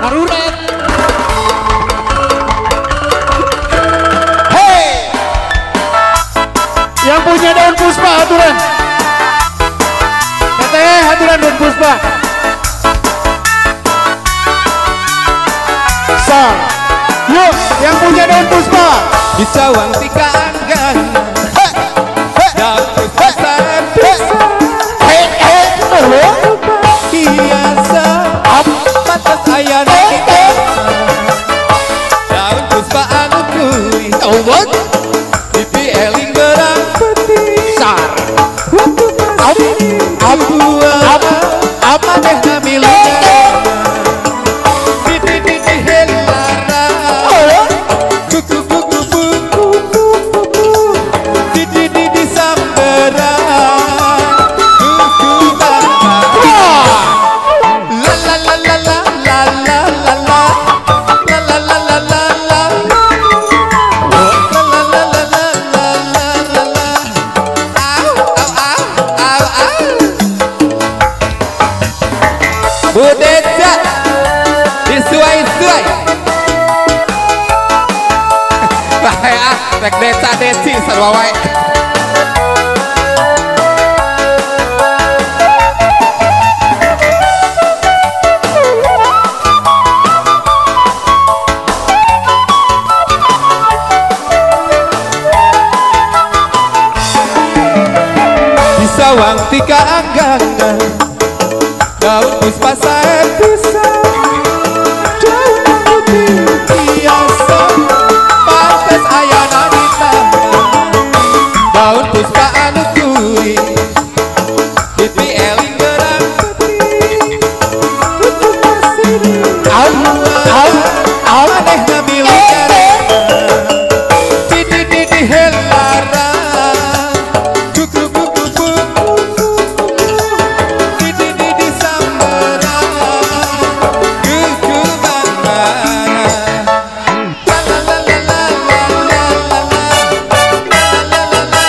Darurat. Hey, yang punya daun puspa aturan. Teteh aturan daun puspa. Sar. Yuk, yang punya daun puspa. Di sawang tika anggan. Daun puspa biasa. Pantas ayah kita. Daun puspa anu tuli. Pipi eling berang peti. Sar. Apa deh namilu. Titi titi helara. Kuku kuku kuku kuku. Titi titi sambera. Kuku bangga. La la la la la la la la la. La la la la la la. La la la la la la la la. Au au au au au. Bu Deca disuai-suai. Bae ah, rek Deca Deci sarua wae. Di sawang tika anggana. Daun puspa sae pisan. Daun putih biasa. Pantes ayana di taman. Daun puspa anu turi. Pipi eling gerang peti. Tutup pasiri. Au au au. Manehna milu nyarema. Titi titi helara. Kuku kuku kuku. Titi titi sambera. Kuku bangga. La la la la la la la la. La la la la.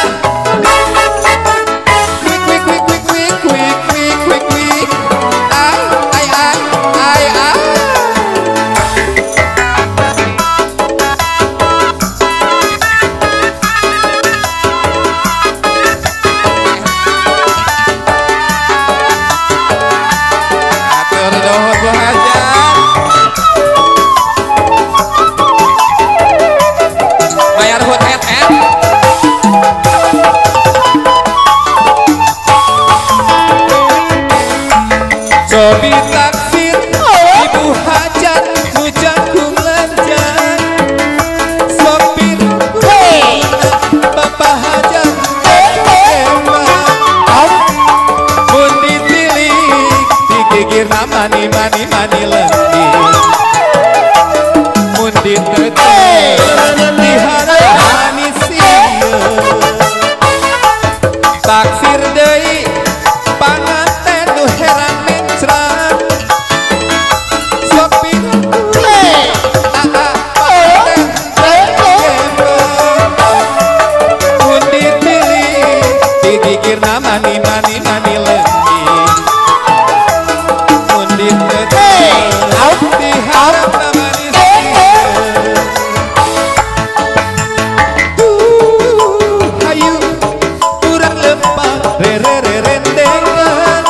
Kwik kwik kwik kwik kwik kwik kwik kwik kwik. Ai ai ai ai ai. Atur nuhun Bu Hajar. Bayar hut et. Sobi taksir Ibu Hajar hujan lenjan. Sopir Bapak Hajar emang. Mun ditilik digigirna mani mani mani lengki. Mun ditetek diharap manis ieu. Taksir deui panganten nu herang mencrang. Sopir aa panganten emang. Mun ditilik digigirna mani mani mani lengki. Mun ditetek diharap manis ieu. Hayu urang lempang rererendengan.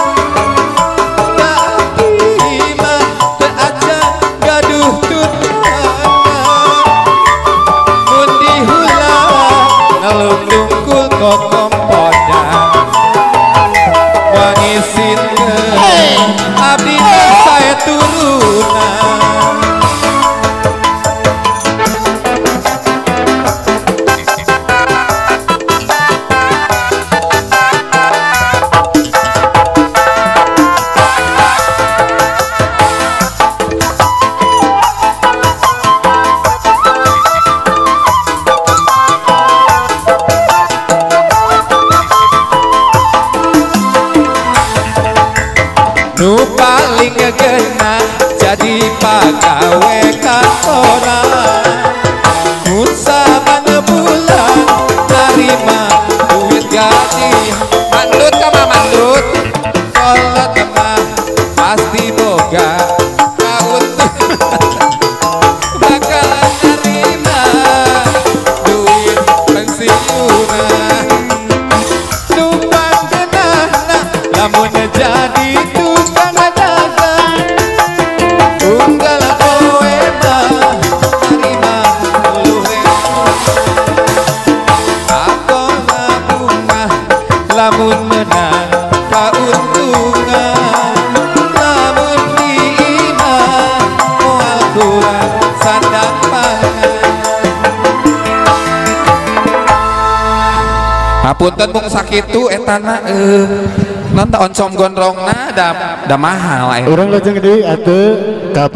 Tapi mah teu acan gaduh tunangan. Mun dihulang ngeluk tungkul kokompodan. Wangi sinten abdi sae turunan. Nu paling gegenah jadi pagawe kantoran. Mun saban bulan narima duit gaji. Mandut ka mandut. Kolot mah pasti boga kauntungan. Unggal poe mah tarima luwe Akola bunga lamun menang kauntungan lamun di imah moal kurang sandang pangan. Hapunten mung sakitu etana non oncom gondrongna da mahal. Urang lajeng deui atuh ka.